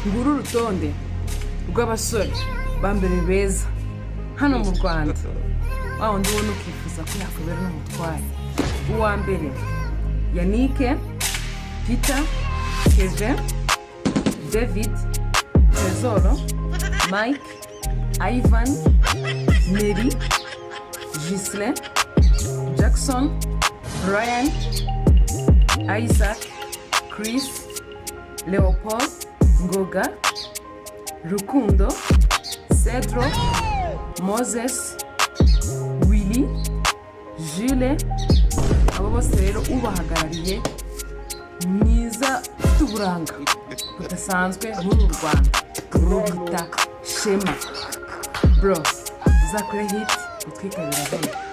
Nguru urutonde rw'abasore ba mbere beza hano mu Rwanda, wa wundi ubona ukifuza ko yakubera n'umutware. Uwa mbere: Yannick, Peter, Kevin, David, Trezoro, Mike, Ivan, Nelly, Ghislain, Jackson, Brian, Isaac, Chris, Leopold, Ngoga, Rukundo, Cedro, Moses, Willy, Jules. Abo bose rero ubahagarariye mwiza, ufite uburanga budasanzwe muri uru Rwanda, uwo bita Shema. Bro, uzakore hit utwikabira vuba.